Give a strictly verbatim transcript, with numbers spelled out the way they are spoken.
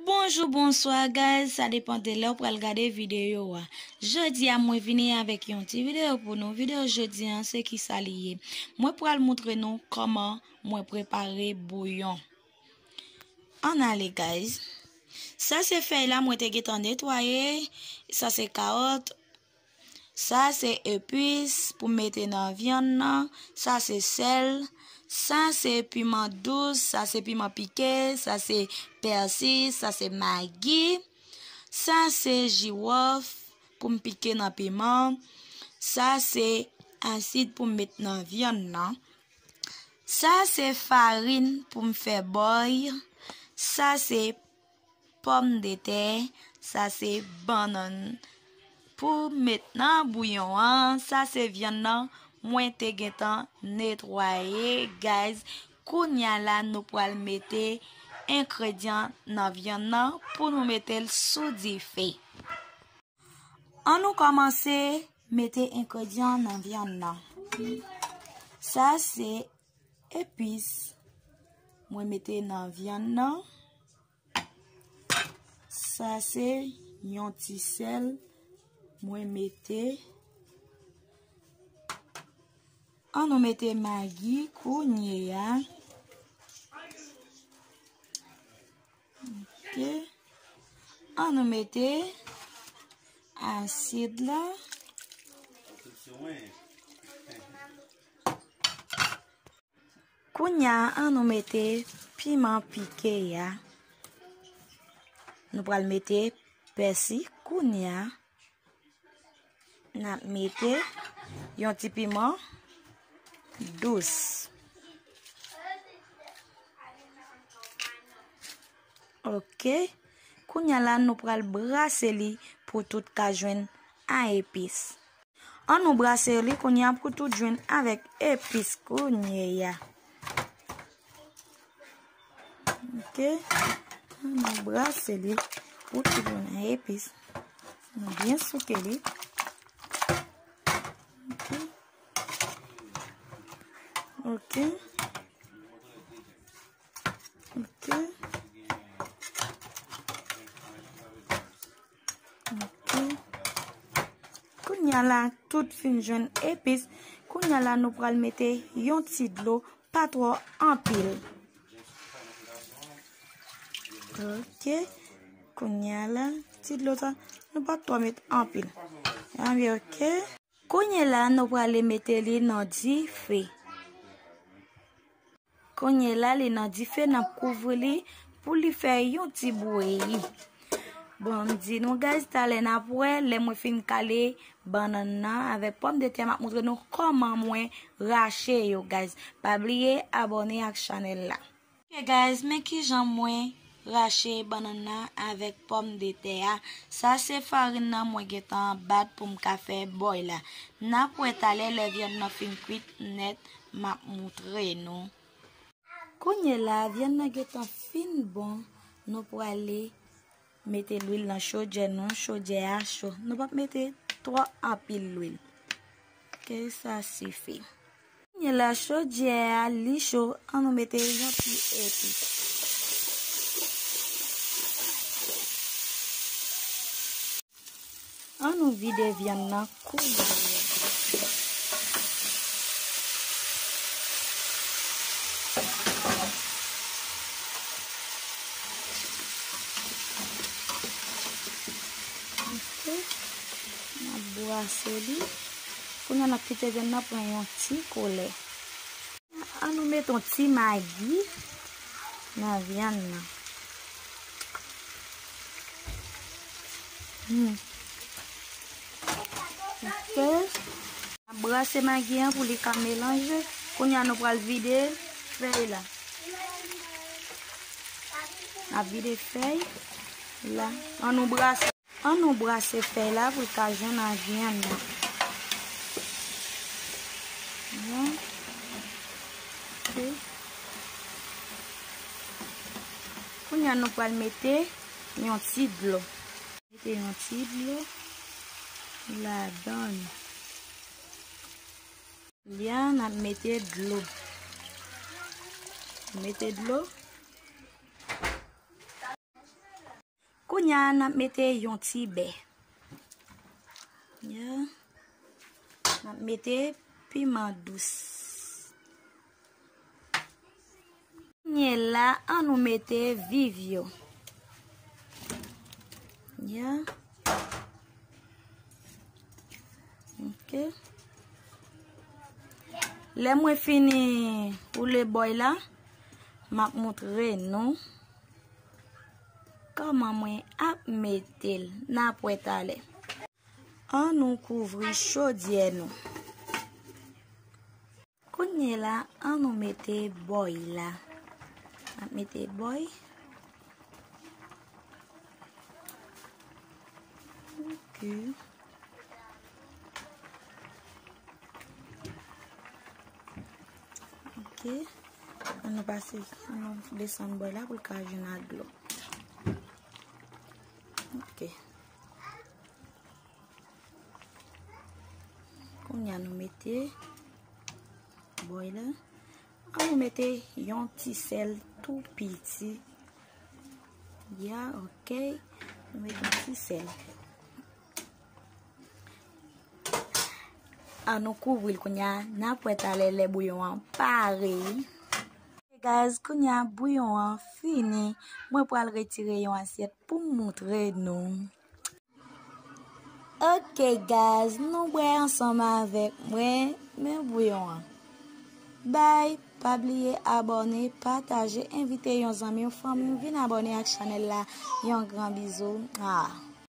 Bonjou, bonswa, guys. Sa depann de lè w pral gade videyo a. Jodi a, mwen vini avèk yon ti videyo pou nou. Videyo jodi a, se kisa li ye. Mwen pral moutre nou kòman mwen prepare bouyon. Ann ale, guys. Sa se fèy la, mwen te gentan netwaye. Sa se kawòt. Sa se epis pou mete nan vyann nan. Sa se sèl. Sa se piman dous. Sa se piman pike. Sa se pèsi. Sa se magi. Sa se jiwòf pou m pike nan piman. Sa se asid pou m met nan vyann nan. Sa se farin pou m fè bòy. Sa se pòmdetè. Sa se bannann pou m met nan bouyon an. Sa se vyann nan mwen te gentan netwaye, guys. Kounye a la, nou pral mete engredyan nan vyann nan pou nou mete l sou dife. Ann nou kòmanse mete engredyan nan vyann nan. Sa se epis mwen mete nan vyann nan. Sa se yon ti sèl mwen mete. Ann nou mete magi kounye a. Ok. Ann nou mete asid la. Kounye a, ann nou mete piman pike a. Nou pral mete pèsi kounye a. N ap mete yon ti piman dous. Ok. Kounye a la, nou pral brase li pou tout ka jwenn a epis. Ann nou brase li kounye a pou tout jwenn avèk epis kounye a. Ok. Ann nou brase li pou tout jwenn a epis. Nou byen souke li. Ok. Ok. Ok. Ok. Kounye a la, tout fin jwenn epis. Kounye a la, nou pral mete yon ti dlo, pa twò anpil. Ok. Kounye a la, ti dlo sa, nou pa twò met anpil. Anpil, ok. Kounye a la, nou prale mete li nan dife. Kounye a la, li nan dife, n ap kouvri li pou li fè yon ti bouyi. Bon, m di nou, guys, talè n ap wè, lè mwen fin kale bannann nan avèk pòmdetè, m ap moutre nou kòman mwen rache yo, guys. Pa bliye abòne ak chanèl la. Ok, guys, men kijan mwen rache bannann nan avèk pòmdetè a. Sa se farin nan mwen gentan bat pou m ka fè bòy la. N ap wè talè lè vyann nan fin kwit nèt, m ap moutre nou. Kounye a la, vyann nan gentan fin bon, nou prale mete lwil nan chodyè nou, chodyè a cho. Nou p ap mete twò anpil lwil. Ok, sa sifi. Kounye a la, chodyè a li cho, ann nou mete yon ti epis. Ann nou vide vyann nan kounye a. Ok. N ap brase li. Kounye a n ap kite vyann nan pran yon ti koulè. Ann nou mete yon ti magi nan vyann nan. Hmm. Ok. N ap brase magi an pou li ka melanje. Kounye a nou pral vide fèy la. N ap vide fèy la. Ann nou brase. Ann nou brase fèy la pou l ka jwenn ak vyann nan. Bon. Ok. Kounye a nou pral mete yon ti dlo. Mete yon ti dlo ladan l. Kounye a n ap mete dlo. Mete dlo. Kounye a n ap mete yon ti bè. Ya. N ap mete piman dous. Kounye la, an nou mete viv yo. Ya. Ok. Lè mwen fini woule bòy la, m ap montre nou kòman mwen ap mete l. N ap wè talè. An nou kouvri chodyè nou. Kounye la, an nou mete bòy la. N ap mete bòy. Ok. Ok. An nou pase, an nou desann bòy la pou l ka jwenn ak dlo. Ok. Kounye a nou mete bòy la. An nou mete yon ti sèl tou piti. Ya, ok. Nou mete yon ti sèl. An nou kouvri l kounye a. N ap wè talè lè bouyon an pare. Guys, kounye a bouyon an fini. Mwen pral retire yon asyèt pou m montre nou. Ok guys, nou bwè ansanm avèk mwen, men bouyon an. Bye, pa bliye abòne, pataje, envite yon zanmi, yon fanmi w vin abòne ak chanèl la. Yon gran bizou. Ah.